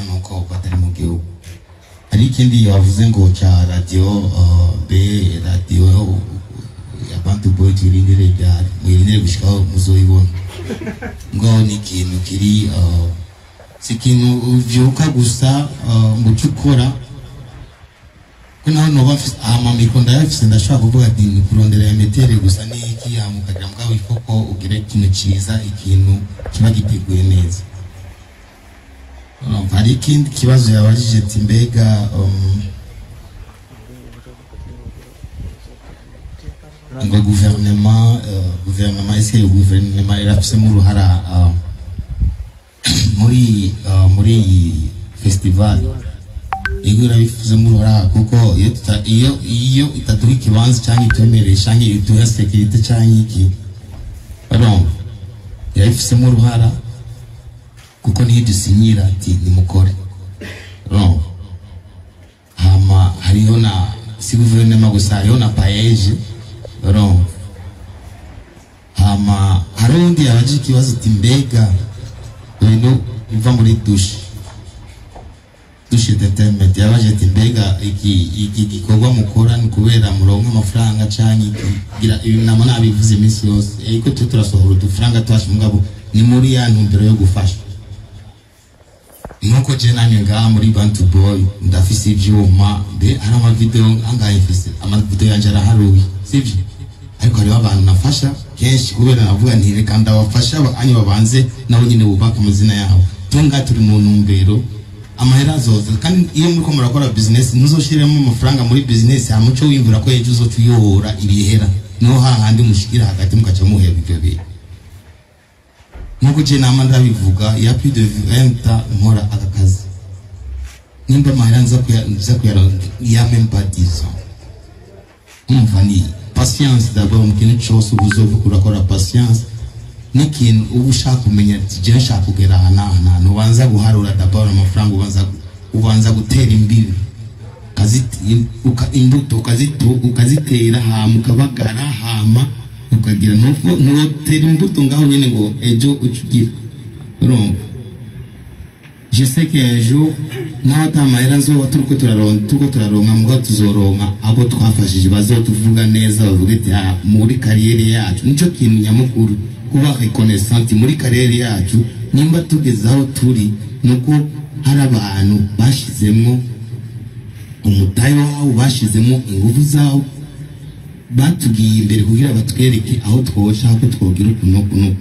nuko batari mu gihugu. Hari ikindi yavuze ngo cya radio, be radio ya Bantu Boy turindire ryari, mwirindire gushikaho muzoyibona. Ngo ni ikintu kiri, si ikintu uvyuka gusa ngo uce ukora, ko naho noba mfise amamikro ndayafise, ndashobora kuvuga ati ni kurondera ya metere gusa n'iki, hama ukagira mugabo ifoko ugire ikintu ciza, ikintu kiba giteguye neza. Urumva, hari ikindi kibazo yabajije ati mbega ngo guverinoma ese guverinoma irafisemo uruhara muri iyi festival? Yego, irabifuzemo uruhara, kuko iyo itaduha ikibanza cyangwa itwemereye cyangwa iduha sécurité cyangwa iki, urumva irabifisemo uruhara, kuko niyo idusinyira ati nimukore. Urumva, hama hariho na si guverinoma gusa, hariho na PAEEJ. Urumva, hama hari undi yabajije ikibazo ati mbega ibintu biva muri douche entertainment, yabaje ati mbega iki gikorwa mukora ni kubera muronka amafaranga canke iki? Gira ibi nama nabivuze iminsi yose, ariko twe turasohora udufaranga twacu, mugabo ni muri ya ntumbero yo gufasha. Nkuko je namye ngaha muri Bantu Boy ndafise ivyuma, mbe hari amavideo angahe mfise, amavideo yanje araharuye, sivyo? Ariko hariho abantu nafasha kenshi, kubera navuga nti reka ndabafasha anyu babanze nabo nyine bubaka amazina yabo. Tunga turi mu ntumbero amahera azoza, kandi iyo muriko murakora business ntuzoshiremo amafaranga muri business hama uce wiyumvira ko ejo uzoca uyobora ibihera, niho hahandi mushikira hagati mugaca muheba ivyo bintu. Nkuko je nama ndabivuga, ya plus de 20 ans nkora aka kazi, nimba amahera nza kuyaronka ya même pas 10 ans. Umva, ni patience d'abord mu kintu cose uba uzovuga urakora, patience n'ikintu uba ushaka kumenya ati je nshaka kugera aha n'aha n'aha, ubanza guharura d'abord amafaranga, ubanza gutera imbibi, imbuto ukazitera, hama ukabagara, hama ukagira ntutera imbuto ngaho nyene ngo ejo uce ugira. Urumva, je sais que un jour naho ata mahera nzoba turiko turaronka, mugabo tuzoronka abo twafashije bazotuvuga neza, bavuga ati ah, muri carrière yacu nico kintu nyamukuru, kuba reconnaissant muri carrière yacu. Nimba tugeze aho turi nuko hari abantu bashizemwo umutahe wabo, bashizemo ingufu zabo, batugiye imbere kugira batwereke aho twoca, ko twogira uku n'uku n'uku.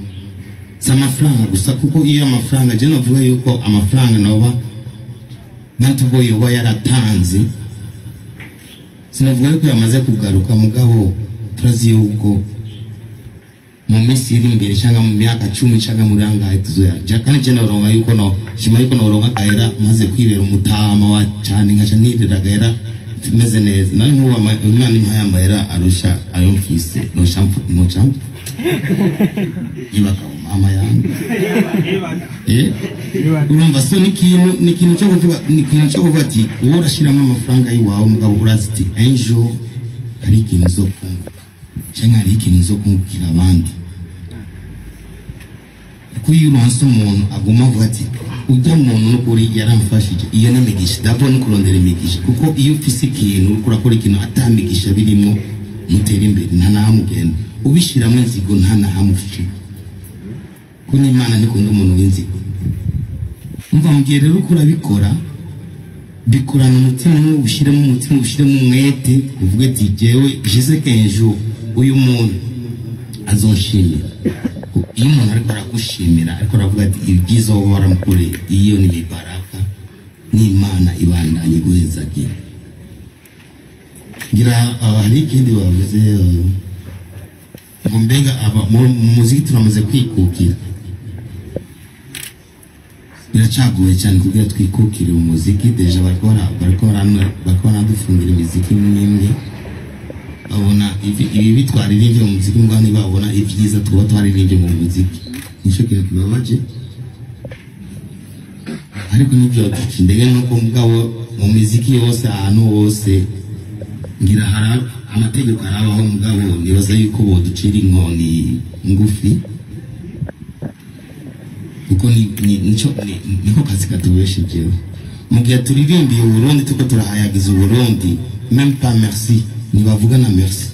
Si amafaranga gusa, kuko iyo amafaranga, je novuga yuko amafaranga noba Bantu yoba yaratanze, sinavuga yuko yamaze kugaruka, mugabo turazi yuko mu minsi iri imbere cyangwa mu myaka 10 cyangwa muri angahe tuzoyaja. Kandi je noronka yuko no shima yuko noronka agahera maze kwibera umutama wa cyane, nkaca nirira agahera meze neza. Nawe nk'ubu Imana impaye amahera arusha ayo mfise, noca ibaka mama yangu. Urumva, so ni ikintu cyo kuvuga, ni ikintu cyo kuvuga ati wowe urashiramo amafaranga y'iwawe, mugabo urazi ati un jour hari ikintu uzokunguka cyangwa hari ikintu uzokungukira abandi. Kuko iyo uronse umuntu aguma avuga ati ujya muntu n'ukuri yaramfashije, iyo ni imigisha. D'abord ni kurondera imigisha, kuko iyo ufise ikintu uriko urakora ikintu atamigisha birimo, mutera imbere nta nahamwe ugenda. Ubishiramo inzigo nta nahamwe ushika, ko n'Imana ntikunda umuntu w'inzigo. Umva, mu gihe rero uko urabikora, bikorana umutima, ushyiremo umutima, ushyiremo umwete, uvuge ati jewe je sais qu'un jour uyu muntu azonshimira. Iyo umuntu ariko aragushimira, ariko aravuga ati ibyiza wowe waramukoreye, iyo ni mibaraka n'Imana ibandanye guhezagira. Ngira hari ikindi bavuze, ngo mbega aba mu muziki turamaze kwikukira. Biracagoye cyane kugira twikukire mu muziki. Déjà bariko baradufungira imiziki imwe imwe, babona ibibi twaririmbye mu muziki, mbwa ntibabona ibyiza tuba twaririmbye mu muziki. Nicyo kintu kibabaje, ariko nibyo duca intege nuko mugabo mu miziki yose, ahantu hose, ngira hari amategeko arabaho, mugabo nibaza yuko boducira inkoni ngufi, kuko ni nico niko kazi katubeshejeho. Mu gihe turirimbiye Uburundi, tuko turahayagiza Uburundi, même pas merci ntibavuga na merci,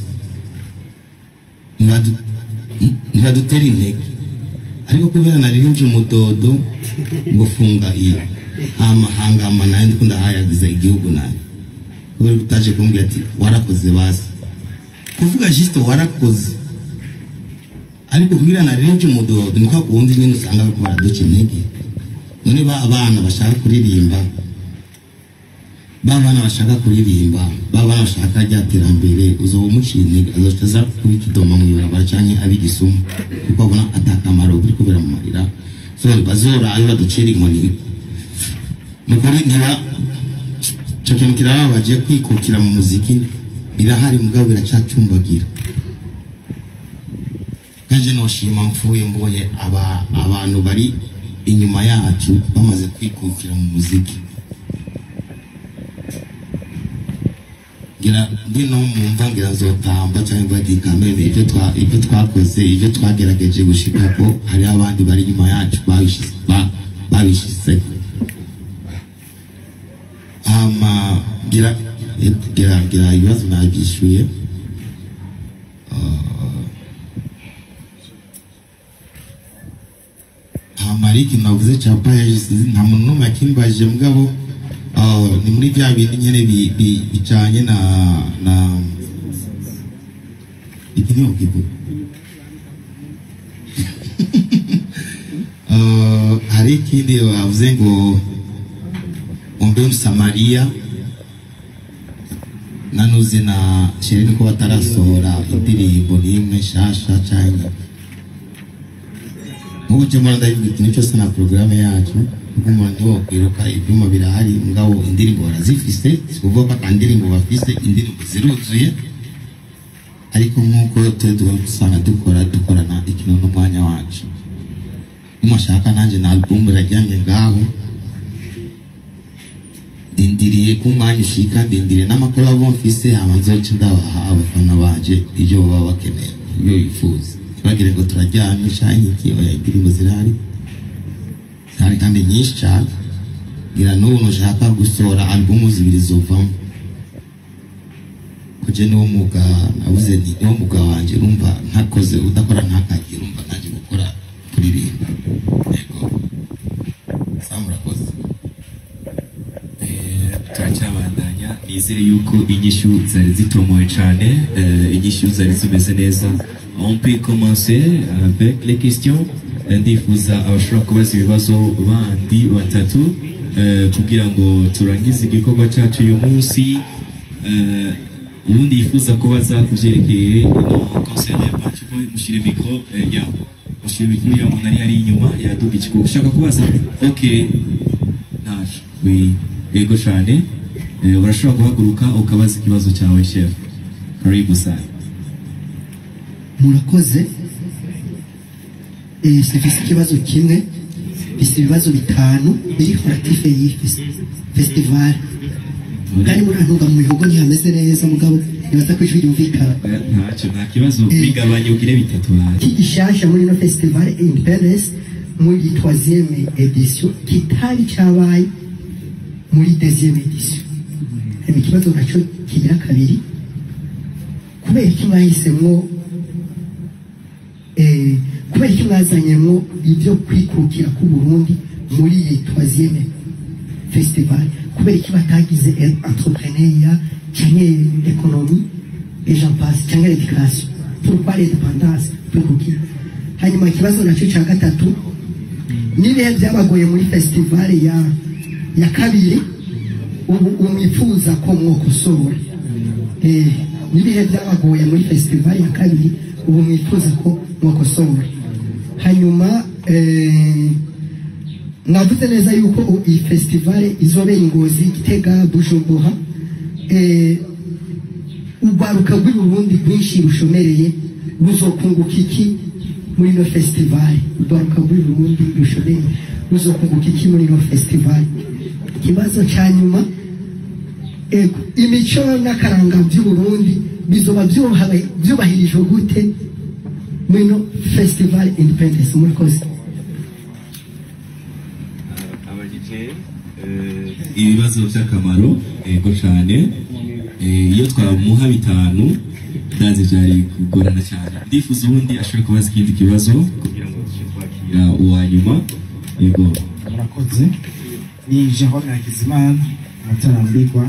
ntibadutera intege. Ariko kubera naririmbye umudodo ngo funga iyo hama hangama, nawe ndiko ndahayagiza igihugu nawe, kubera utaje kumbwira ati warakoze, basi kuvuga juste warakoze. Ariko kugira naririmbye umudodo, ni kwa kundi nyine usanga bariko baraduca intege. None ba abana bashaka kuririmba, ba bana bashaka kuririmba, ba bana bashaka rya terambere, uzoba umuciye intege, azoca aza kuba ikidoma mw'ibarabara canke abe igisuma, kuko abona atakamaro biriko biramumarira. So bazora ayo baducira inkoni. Nukuri ntiba ico kintu kirababaje. Kwikukira mu muziki birahari, mugabo biracacumbagira. Kanje noshima mfuye mbonye aba abantu bari inyuma yacu bamaze kwikukira mu muziki. Ngira ndi no mumva, ngira nzotamba cyangwa bati kamere ibyo twakoze, ibyo twagerageje gushikako, hari abandi bari inyuma yacu babishizeko. Hama ngira ibibazo nabyishyuye. Hama hari ikintu navuze cya payaje, sinzi, nta muntu n'umwe yakimbajije, mugabo ni muri bya bindi nyene bijanye na iki niho kivuga. Hari ikindi bavuze ngo umbe Msamariya nanuze na Sherine ko batarasohora indirimbo n'imwe nshasha canke nk'ubu. Je mbona ndabivuga ikintu cyose na porogaramu yacu, kuko umuntu ntiwokwiruka, ibyuma birahari, mugabo indirimbo barazifise. Si kuvuga ko ata ndirimbo bafise, indirimbo ziruzuye, ariko nk'uko twe duhora dusanga dukora, dukorana ikintu n'umwanya wacu. Nimwashaka nanjye na album iraryamye ngaho, ndindiriye ko umwanya ushika, ndindiriye n'ama collabo mfise, hama nzoce ndabaha abafana banje ibyo baba bakeneye, ibyo bifuza. Ntibagire ngo turaryamye canke iki, oya, indirimbo zirahari, zirahari kandi nyinshi cane. Ngira n'ubu nushaka gusohora album zibiri zovamo, kuje niwo mwuga nabuze, nti niwo mwuga wanje. Urumva ntakoze, udakora ntakagira, urumva naje gukora kuririmba. Yego, sawa, murakoze. Turacyabandanya. Nizere yuko inyishu zari zitomoye cyane, inyishu zari zimeze neza. On peut commencer avec les questions. Ndifuza abashobora kubaza ibibazo bandi batatu, kugira ngo turangize igikorwa cyacu uyu munsi. Ubundi yifuza kubaza ku byerekeye ino concert ya Bantu Boy, mushyire micro ya mushyire micro ya muntu ari hari inyuma yaduga ikigo ushaka kubaza. Okay, ntaje. Oui, yego cyane. Urashobora guhaguruka ukabaza ikibazo cyawe, chef. Karibu sana. Murakoze. Sifise ikibazo kimwe, mfise ibibazo bitanu biri relatif y'iyi festival. Kandi muri antunga mu bihugu ntihameze neza, mugabo nibaza ko ijwi ryumvikana. Ntacyo, nta kibazo, bigabanye ugire bitatu hanze. Iki gishasha muri ino festival Independence muri troisième édition kitari cyabaye muri deuxième édition. Hama ikibazo naco kigira kabiri: kubera iki mwahisemwo, kubera iki mwazanyemwo ibyo kwikukira k'u Burundi muri iyi troisième festival? Kubera iki batagize entrepreneuriat canke économie et j'en passe, canke l'éducation? Pourquoi l'indépendance, kwikukira? Hanyuma ikibazo nacyo cya gatatu: n'ibihe byabagoye muri festival ya kabiri ubu umwifuza ko mwokosora? N'ibihe byabagoye muri festival ya kabiri ubu mwifuza ko mwokosora? Hanyuma mwavuze neza yuko iyi festival izobera i Ngozi, Gitega, Bujumbura. Urwaruka rw'i Burundi rwinshi rushomereye ruzokunguka iki muri ino festival? Urwaruka rw'i Burundi rushomereye ruzokunguka iki muri ino festival? Ikibazo cya nyuma: ego, imico n'akaranga by'u Burundi bizoba byubahirijwe gute muri ino festival Independence? Murakoze. Abagije. Ibibazo by'akamaro, yego cyane. Iyo twamuha 5 ndazi byari kugorana cyane. Ndifuza ubundi ashobora kubaza ikindi kibazo kugira ngo tujye kwakira uwa nyuma. Yego. Murakoze. Ni Jerome Hakizimana, umutarambirwa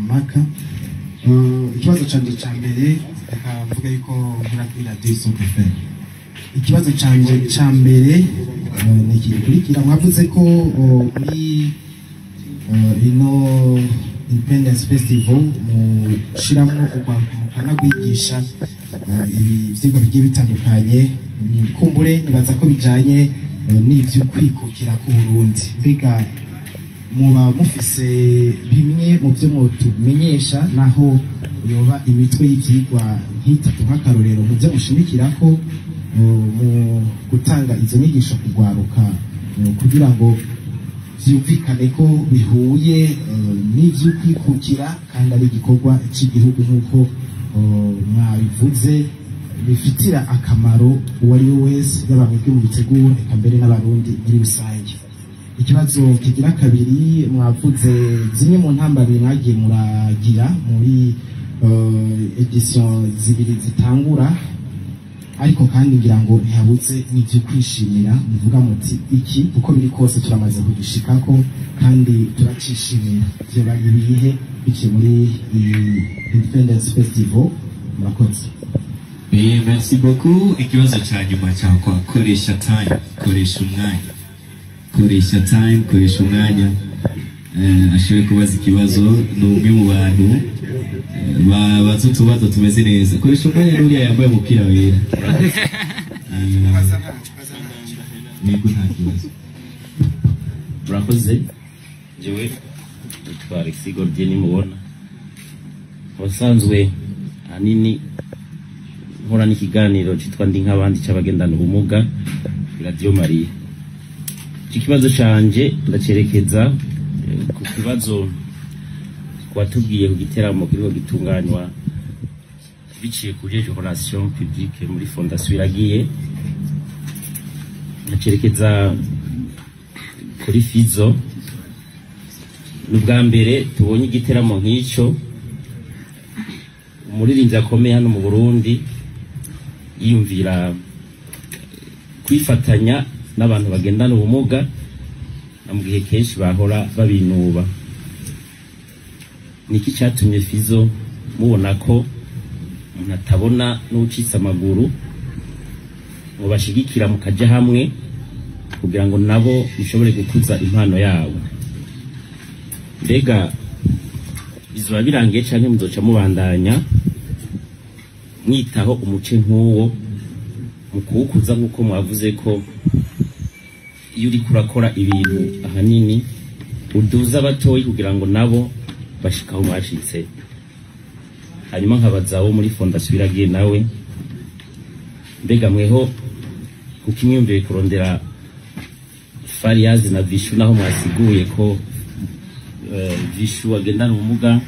Maka. Ikibazo canje ca mbere, reka mvuge yuko nkora kuri radiyo Isoko FM. Ikibazo canje ca mbere ni iki gikurikira. Mwavuze ko muri ino Independence Festival mushiramwo urwaruka mukanagwigisha ivyigwa bigiye bitandukanye, kumbure nibaza ko bijanye n'ivyo kwikukira ku Burundi. Mbega muba mufise bimwe mu byo mutumenyesha naho yoba imitwe y'ivyigwa nk'itatu nk'akarorero mu byo mushimikirako mu gutanga izo nyigisho kugwaruka, kugira ngo vyumvikane ko bihuye n'ivy'ukwikukira kandi ari igikorwa c'igihugu nk'uko mwabivuze, bifitira akamaro uwo ari we wese, yaba mwebwe mu bitegura eka mbere n'abarundi muri rusange. Ikibazo kigira kabiri, mwavuze zimwe mu ntambamyi mwagiye muragira muri edition zibiri zitangura, ariko kandi ngira ngo ntihabuze n'ibyo kwishimira, muvuga muti iki uko biri kose turamaze kugishikako kandi turacishimira. Vyoba ibihe biciye muri Independence Festival? Murakoze. Merci beaucoup. Ikibazo cya nyuma cyakwa koresha time, koresha umwanya, koresha time, koresha umwanya. Ashobora kubaza ikibazo, ni umwe mu bantu babaza utubazo tumeze neza. Koresha umwanya n'uriya yambaye umupira wera. Yego, nta kibazo. Murakoze. Jewe nitwa Alexis Gordier nimubona, abasanzwe ahanini nkora n'ikiganiro cyitwa Ndi Nk'abandi cy'abagendana ubumuga Radio Maria. Iki kibazo canje ndacerekeza ku kibazo twatubwiye ku giteramo kiriko gitunganywa biciye kuri relation publique muri Fondation Iragiye. Ndacerekeza kuri Fizo. Ni ubwa mbere tubonye igiteramo nk'ico, umuririmbyi akomeye hano mu Burundi yiyumvira kwifatanya n'abantu bagendana ubumuga, na mu gihe kenshi bahora babinuba. Niki cyatumye Fizo mubona ko umuntu atabona n'ucitse amaguru ngo bashigikira mukaja hamwe kugira ngo nabo mushobore gukuza impano yabo? Mbega bizoba birangiye canke muzoca mubandanya mwitaho umuce nk'uwo mu kuwukuza, nk'uko mwavuze ko iyo uriko urakora ibintu ahanini uduza abatoyi kugira ngo nabo bashike aho mwashitse? Hanyuma nkabaza wo muri Fondation Iragiye nawe, mbega mweho kuko imyumvire kurondera Fariyazi na Vishu, naho mwasiguye ko Vishu agendana ubumuga,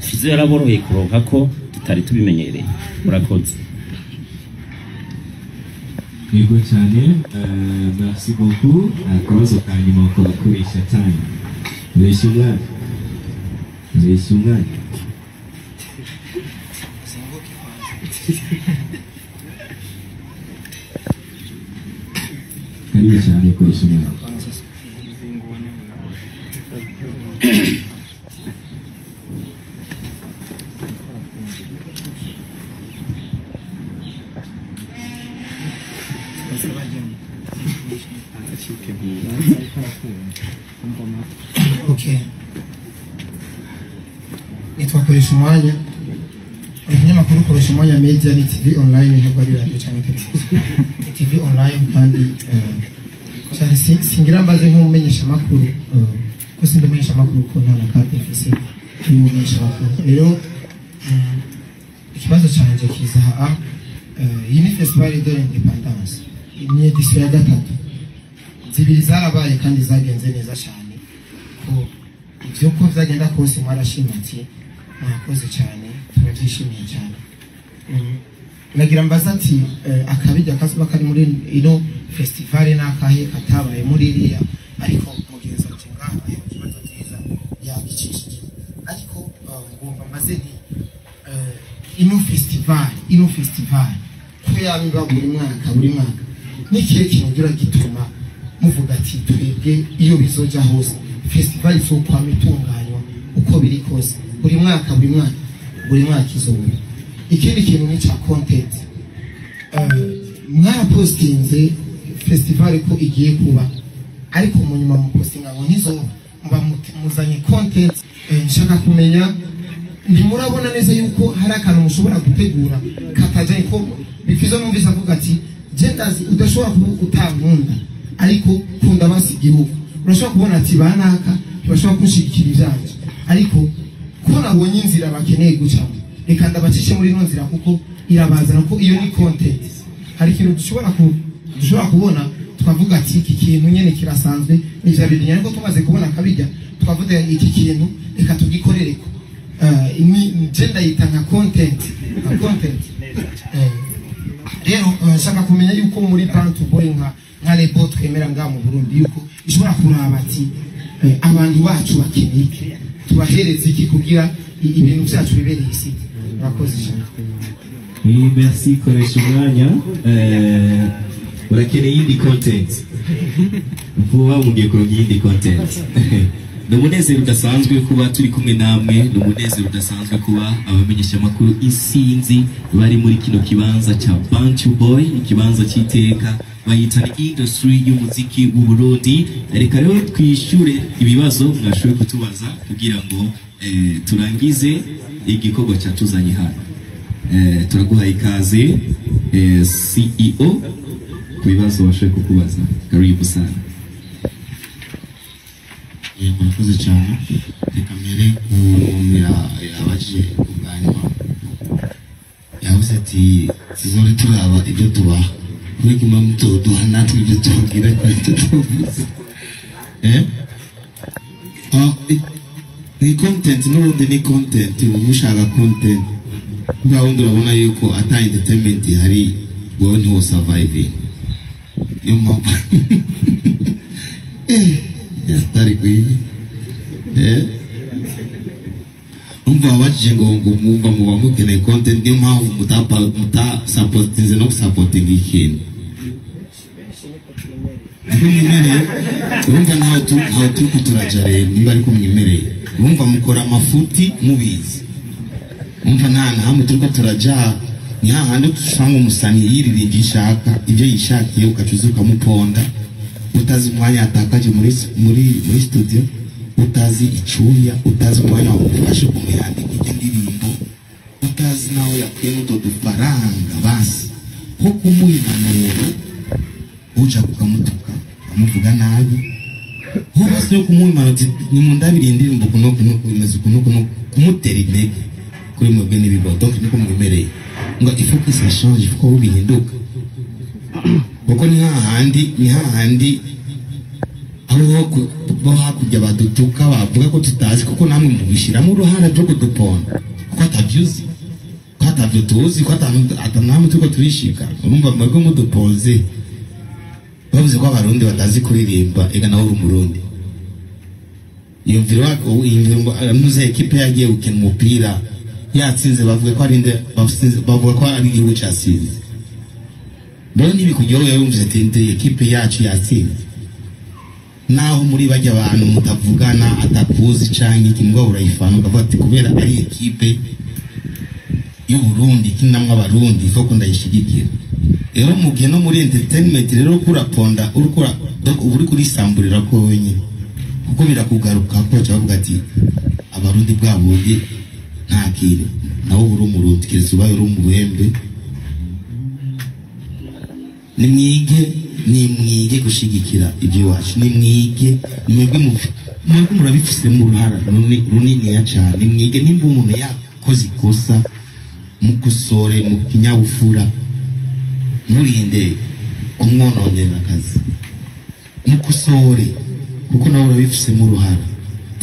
Fizo yaraboroheye kuronka ko tutari tubimenyereye? Murakoze. Yego cyane, merci beaucoup. Akabazo ka nyuma ko gukoresha time, koresha umwanya, koresha umwanya. Karibu cyane, koresha umwanya. Okay. Nitwa Koresha Umwanya, umunyamakuru Koresha Umwanya Media. Ni TV online, ntabwo ari radio cyangwa televiziyo, ni TV online. Kandi cyane singira mbaze nk'umumenyeshamakuru, ko sindi umumenyeshamakuru ko nta na carte mfise y'umumenyeshamakuru. Rero ikibazo cyanjye kiza aha: iyi ni Festival de l'Independance, ni edition ya gatatu, zibiri zarabaye kandi zagenze neza cyane. Ko ibyo uko byagenda kose mwarashima ati mwakoze cyane, turabyishimiye cyane. Nagira mbaza ati akabijya kazoba kari muri ino festival n'akahe katabaye muri iriya? Ariko mugenzi wanje ngaha ikibazo cyiza yagicishije, ariko ngomba mbaze nti ino festival ko yaba iba buri mwaka buri mwaka, n'ikihe kintu gira gituma muvuga ati twebwe iyo bizoja hose festival izokwama itunganywa uko biri kose, buri mwaka buri mwaka buri mwaka izoba? Ikindi kintu ni cya content. Mwarapostinze festival ko igiye kuba, ariko mu nyuma mupostinga ngo ntizoba, muba muzanye content. Nshaka kumenya, ntimurabona neza yuko hari akantu mushobora gutegura katajanye ko bifizo? Numvise avuga ati je ndazi udashobora kuba utankunda, ariko kunda basi igihugu. Urashobora kubona ati banaka ntibashobora kunshigikira ivyanje, ariko ko nabonye inzira bakeneye gucamo, reka ndabacishe muri ino nzira kuko irabazana, ko iyo ni content. Hari ikintu dushobora kubona tukavuga ati iki kintu nyene kirasanzwe, ni vya bintu, ariko tumaze kubona akabijya tukavuga iki kintu reka tugikorereko. Ni je ndayita nka content. Rero nshaka kumenya yuko muri Bantu Boy nka label twemera ngaha mu Burundi, yuko ishobora kuraba ati abantu bacu bakeneye iki, tubahereze iki kugira ibintu byacu bibereye isi. Murakoze cyane. Oui, merci. Koresha umwanya. Urakeneye iyindi content vuba, mugiye kuronka iyindi content. Ni umunezero udasanzwe kuba turi kumwe namwe, ni umunezero udasanzwe kuba abamenyeshamakuru isinzi bari muri kino kibanza cya Bantu Boy, ikibanza cy'iteka bayita ni industry y'umuziki w'u Burundi. Reka rero twishyure ibibazo mwashoboye kutubaza kugira ngo turangize igikorwa cyatuzanye hano. Turaguhaye ikaze, CEO, ku bibazo bashoboye kukubaza. Karibu sana. Murakoze cyane. Reka mbere ku yabajije ubwa nyuma, yavuze ati tuzore turaba ibyo tubaha kuri kumwe mutoduha natwe ibyo tubabwira kuri ibyo tuvuze. Ni content n'ubundi, ni content. Uba ushaka content bwa wundi, urabona yuko ata entertainment ihari, wowe ntiwo surviving. Niyo mpamvu yatari kwiye. Umva, wabajije ngo mwumva muba mukeneye content, niyo mpamvu mutasapotinze no gusapotinga ikintu niko mwimereye. Urumva ntaho turiko turaja rero, niba ariko mwimereye, urumva mukora amafuti mubizi. Umva, nta na hamwe turiko turaja, ni hahandi usanga umusani yiririnda ishaka ibyo yishakiye, ugaca uza ukamuponda utazi umwanya yatakaje muri studio, utazi icuya, utazi umwanya wamufashe kumuyandika ijya ndirimbo, utazi naho yakuye n'utwo dufaranga basi ko kumuha impanuro, uja kukamutuka ukamuvuga nabi. Ho basi yo kumuha impanuro ati nimundabire indirimbo kuno kuno imeze kuno kuno, kumutera intege kuri mwebwe n'ibibazo. Donc niko mwimereye ngo il faut que ça change, il faut ko bihinduka, kuko ni hahandi abo bo hakurya badutuka bavuga ko tutazi, kuko namwe mubishyiramo uruhara rwo kuduponda kuko atabyuzi, ko atabyo tuzi, ko atanamwe turiko turishika. Urumva mwebwe muduponze bavuze ko Abarundi batazi kuririmba, ega nawe uri Umurundi. Yumvira ngo muze ekipe yagiye gukina umupira yatsinze, bavuga ko ari nde bavuga ko ari igihugu cyatsinze. Rero ntibikuryoheye wumvise ati nde ekipe yacu yatsinze, naho muri bajya abantu mutavugana, atakuzi canke iki, mugabo urayifana ukavuga ati kubera ari ekipe y'u Burundi ikinamwo Abarundi, koko ndayishigikira. Rero mu gihe no muri entertainment rero kuraponda urikura, donc uba uri kurisamburira ko wenyine, kuko birakugaruka ko baca bavuga ati Abarundi bwabonye nta kintu. Nawe uba uri Umurundi, keretse ubaye uri umubembe. Nimwige gushigikira iby'iwacu, nimwige. Mwebwe murabifisemo uruhara runiniya cyane. Nimwige, nimba umuntu yakoze ikosa mukosore mu kinyabupfura, nturinde kumwononera akazi, mukosore kuko nawe urabifisemo uruhara.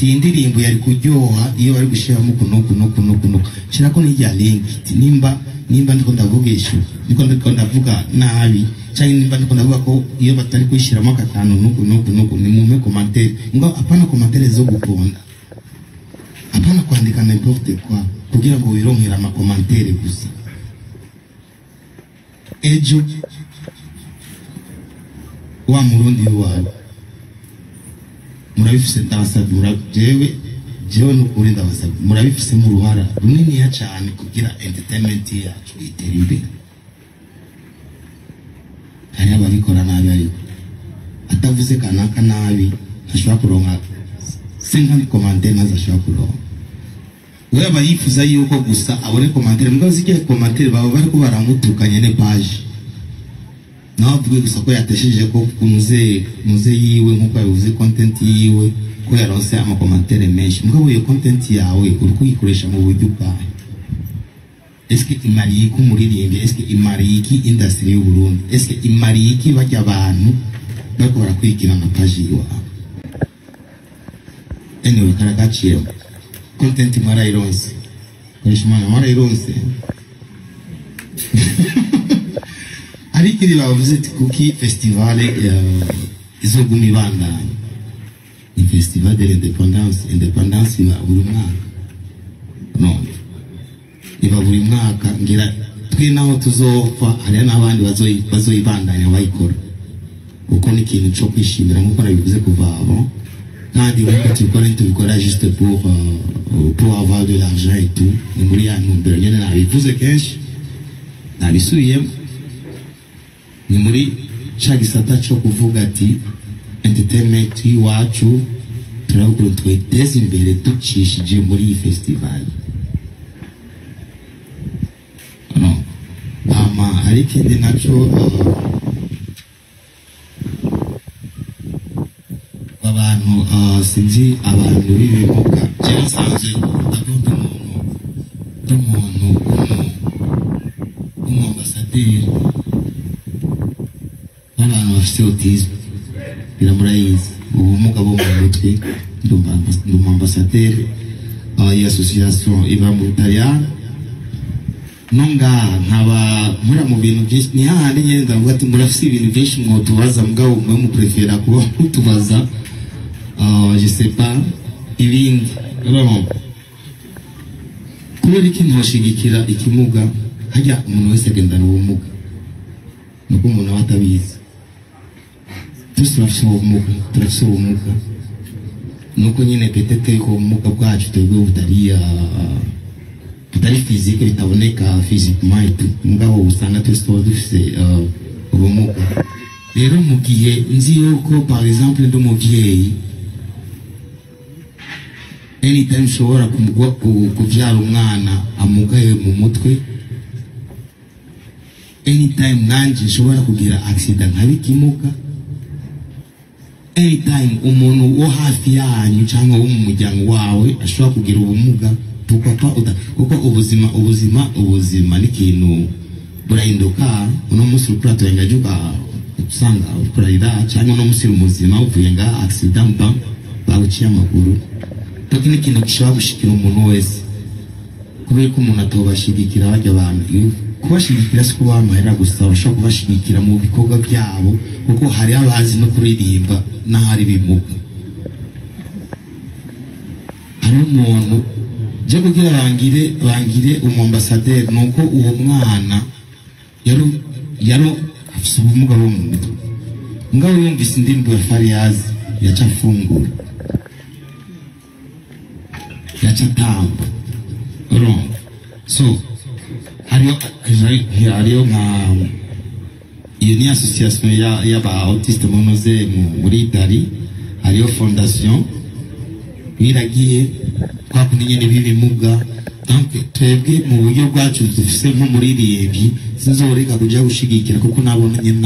Ati iyi ndirimbo yari kuryoha iyo bari gushiramo uku n'uku n'uku n'uku n'uku. Shirako n'irya link. Ati nimba ndiko ndavugisha, ndiko ndavuga nabi, canke nimba ndiko ndavuga ko iyo batari kuyishiramo akatanu n'uku n'uku n'uku, ni mumpe commentaire. Ngo apana commentaire zo guponda, apana kwandika n'importe quoi kugira ngo wironkere ama commentaire gusa. Ejo wa Murundi wawe murabifise, ndabasabye, jewe nukuri ndabasabye, murabifise mu ruhara runiniya cane kugira entertainment yacu itere imbere. Hari ababikora nabi, ariko atavuze kanaka nabi ntashobora kuronka 50 commentaire, ntazo ashobora kuronka. We aba yifuza yuko gusa abone commentaire, mugabo zijya commentaire baba bariko baramutuka nyene page, nawe avuge gusa ko yatesheje ko muze yiwe, nkuko yabivuze, content yiwe ko yaronse ama commentaire menshi. Mugabo iyo content yawe uri kuyikoresha mu buryo bwawe? Eske imariye iki umuririmbyi? Eske imariye iki industry y'u Burundi? Eske imariye iki barya abantu bariko barakurikirana page yiwawe? Anyway, karagaciro content mwarayironse, koresha umwana mwarayironse. Ariko iri bavuze ati kuki festival izoguma ibandanya? Ni festival de l'indépendance. Indépendance iba buri mwaka, no iba buri mwaka. Ngira twe naho tuzopfa hariya n'abandi bazoyibandanya bayikora, kuko ni ikintu co kwishimira nkuko nabivuze kuva avant. Kandi nkuko tubikora, ntitubikora juste pour avoir de l'argent et tout. Ni muri ya ntumbero nyene nabivuze kenshi, nabisubiyemo, ni muri ca gisata co kuvuga ati entertainment y'iwacu turabukuru twiteze imbere ducishije muri iyi festival. No hama hari ikindi naco, abantu, sinzi, abantu b'ibimuga. Jewe nsanzwe ndakunda umuntu w'umuambasaderi w'abantu bafite autisme, biramurayizi, ubumuga bwo mu mutwe. Ndi umuambasaderi iyi association iba mu Butaliyani, no ngaha nkaba nkora mu bintu byinshi. Ni hahandi nyene ndavuga ati murafise ibintu byinshi mwotubaza, mugabo mwe muprefera kuba mutubaza, je sais pas, ibindi. Urabona, kubera iki ntoshigikira ikimuga? Hajya umuntu wese agendana ubumuga, nuko umuntu aba atabizi. Twese turafise ubumuga, turafise ubumuga, nuko nyine peut-être ko ubumuga bwacu twebwe butari physique, bitaboneka physiquement et tout, mugabo usanga twese tuba dufise ubumuga. Rero mu gihe nzi yuko par exemple ndi umuvyeyi, anytime nshobora kuvyara umwana amugaye mu mutwe, anytime nanje nshobora kugira accident nkabikimuka, anytime umuntu wo hafi yanyu cyangwa wo mu muryango wawe ashobora kugira ubumuga, tukapa kuko ubuzima ni ikintu burahinduka. Uno munsi uriko uraturenga usanga uriko urarira, cyangwa uno munsi uri muzima uvuye nga accident bam bawuciye amaguru. Toki ni ikintu gishobora gushikira umuntu wese. Kubera ko umuntu atobashigikira barya abantu, kubashigikira si kubaha amahera gusa, bashobora kubashigikira mu bikorwa byabo, kuko hari abazi no kuririmba n'ahari bimuga. Hari umuntu je kugira bangire umuambasaderi, nuko uwo mwana yari afise ubumuga bwo mu mutwe, mugabo yumvise indirimbo ya Fariaz yaca afungura, yaca atamba. Urumva, so hariyo nka iyo ni association y'aba autiste munoze muri Italy, hariyo fondation biragiye kwa kundi nyene b'ibimuga. Donc twebwe mu buryo bwacu dufise nk'umuririmbyi, sinzoreka kuja gushigikira, kuko nabona nyene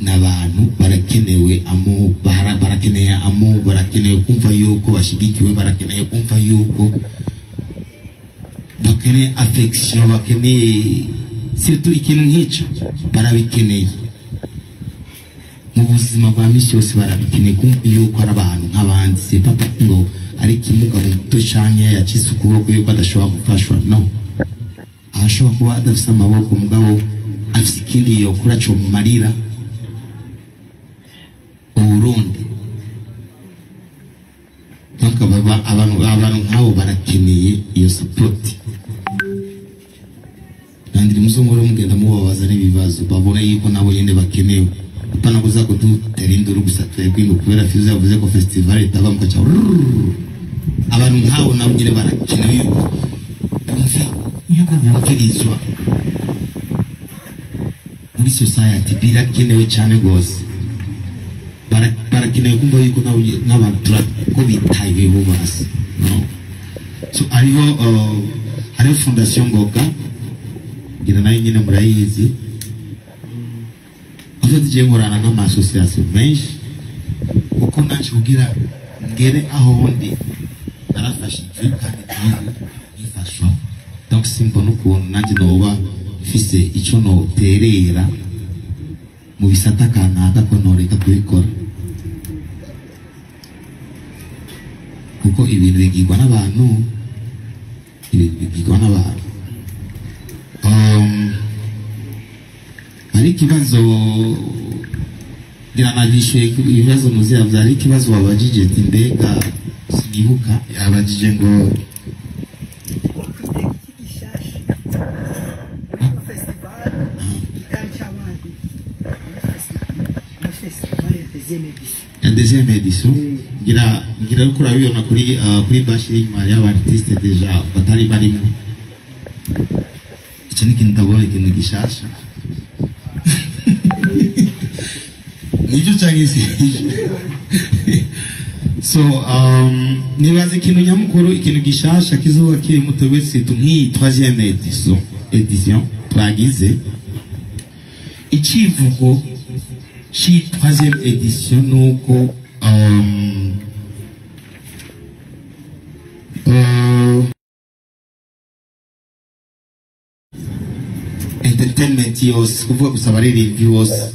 n'abantu barakenewe amu barakeneye amu barakeneye kumva yuko bashigikiwe, barakeneye kumva yuko bakeneye affection, bakeneye surtout ikintu nk'ico barabikeneye. Mu buzima bwa misi yose barabikeneye kumva yuko ari abantu nk'abandi. C'est pas parce ngo ari ikimuga mu mutwe canke yacitse ukuboko yuko adashobora gufashwa. No, arashobora kuba adafise amaboko, mugabo afise ikindi yokora comumarira Uburundi. Donc abantu nk'abo barakeneye iyo support. Nandiri muzongore mugenda mubabaza n'ibibazo, babona yuko nabo nyene bakenewe. Apana kuza kudutera induru gusa twebwe ngo kubera Fizo yavuze ko festival itaba, mukaca rrrr. Abantu nk'abo nabo nyene barakenewe yuko bumve yuko bumvirizwa muri society. Birakenewe cyane rwose. Barakenewe kumva yuko nabo n'abantu ko bitayeho basi. No, so hariho Fondation Ngoga, ngira nayo nyine murayizi. Aho tugiye nkorana n'ama association menshi, kuko naje kugira ngere aho ndi narafashijwe kandi igihugu gifashwa. Donc simbona ukuntu nanjye noba mfise ico noterera mu bisata kanaka ko noreka kubikora, kuko ibintu bigirwa n'abantu, ibintu bigirwa n'abantu. Hari ikibazo, ngira navishuye ibibazo muzi. Hari ikibazo wabajije ati mbega, sinibuka, yabajije ngo iki gishasha festival kitari cyabaye muri festival ya deuxième édition? Ya deuxième édition, ngira ko urabibona kuri bâche y'inyuma y'aba artiste déjà batari barimo. Icyo ni ikintu ndabona, ikintu gishasha nibyo cyangwa se. So nibaza ikintu nyamukuru, ikintu gishasha kizoba kiri mutobe, surtout nk'iyi troisième édition twagize, icivugo c'iyi troisième édition nuko entertainment yose, kuvuga gusa abaririmbyi bose.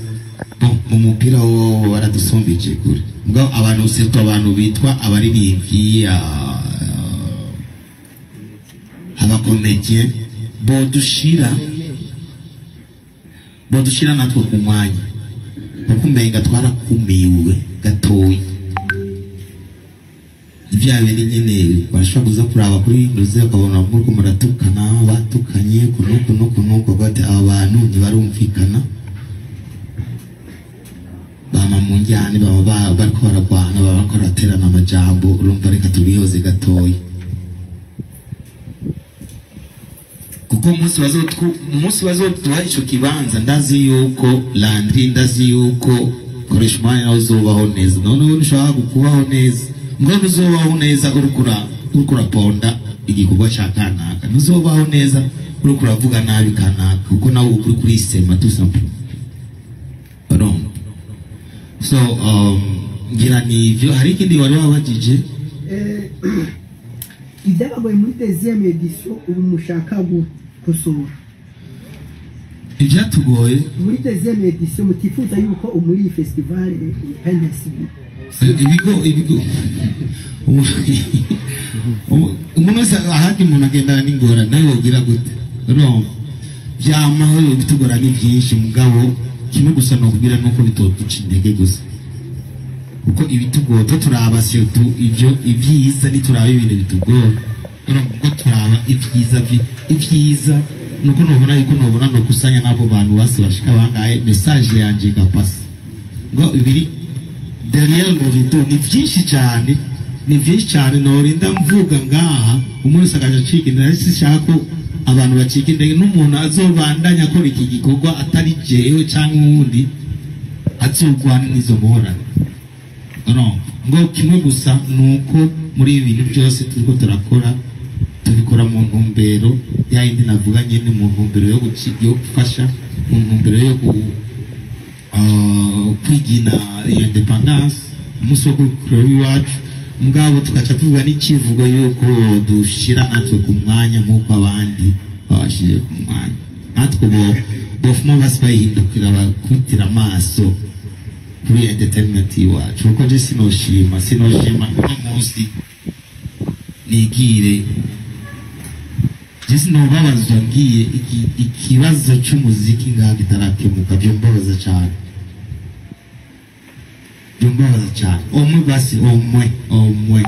Bon, mu mupira wo baradusumbije kure, mugabo abantu, surtout abantu bitwa abaririmbyi, aba comédien, bodushira natwe ku mwanya, kuko umenga twarakumiwe gatoyi. Vya bindi nyene bashobora kuza kuraba kuri Ruzi, bakabona muriko muratukana, batukanye kunuku nuku nuku, bati aba bantu ntibarumvikana, bama mu njyane, baba bariko baragwana, baba bariko baraterana amajambo. Urumva, reka tubihoze gatoyi, kuko umunsi bazoduha ico kibanza, ndazi yuko Landry, ndazi yuko Koresha Umwanya nawe uzobaho neza. Noneho ntushobora kubaho neza ngo ntuzobaho neza uriko uraponda igikorwa ca kanaka, ntuzobaho neza uriko uravuga nabi kanaka, kuko nawe uba uriko urisema, tout simplement. Urumva? So ngira ni ivyo. Hari ikindi wari wabajije? Ibyabagoye muri deuxième édition ubu mushaka gukosora? Ivyatugoye muri deuxième édition mutifuza yuko muri iyi festival Independence? Ibigo umuntu wese ahandi umuntu agendana n'ingorane, nawe wobwira gute? Urumva, vyamaho ibitugora ni byinshi, mugabo kimwe gusa nokubwira nuko bitoduca intege gusa, kuko ibitugora to turaba surtout ivyo ibyiza, nituraba ibintu bitugora. Urumva, kuko turaba ibyiza, ibyiza nuko nobona yuko nobona nokusanya n'abo bantu bose bashika bangahe, message yanje igapasa. Ngo ibiri derrière le rideau ni byinshi cyane, ni byinshi cyane norinda mvuga ngaha, umuntu wese akaja acika intege. Sinshaka ko abantu bacika intege, n'umuntu azobandanya akora iki gikorwa atari jewe cyangwa uwundi azogwana n'izo ngorane. Urumva, ngo kimwe gusa ni uko muri ibi bintu byose turiko turakora, tubikora mu ntumbero ya yindi navuga nyine, mu ntumbero yo gufasha, mu ntumbero yo kwigina iyo independance, umunsi wo kureba iwacu. Mugabo tugaca tuvuga n'ikivugo yuko dushira natwe ku mwanya nk'uko abandi babashije ku mwanya, natwe bo bofuma basi bayihindukira bakubitira amaso. Kuri entertainment iwacu, kuko je sinoshima uno munsi nigire, je sinobabazwa ngiye ikibazo c'umuziki ngaha kitarakemuka. Vyombabaza cane, byumbabaza cyane. Umwe basi, umwe umwe.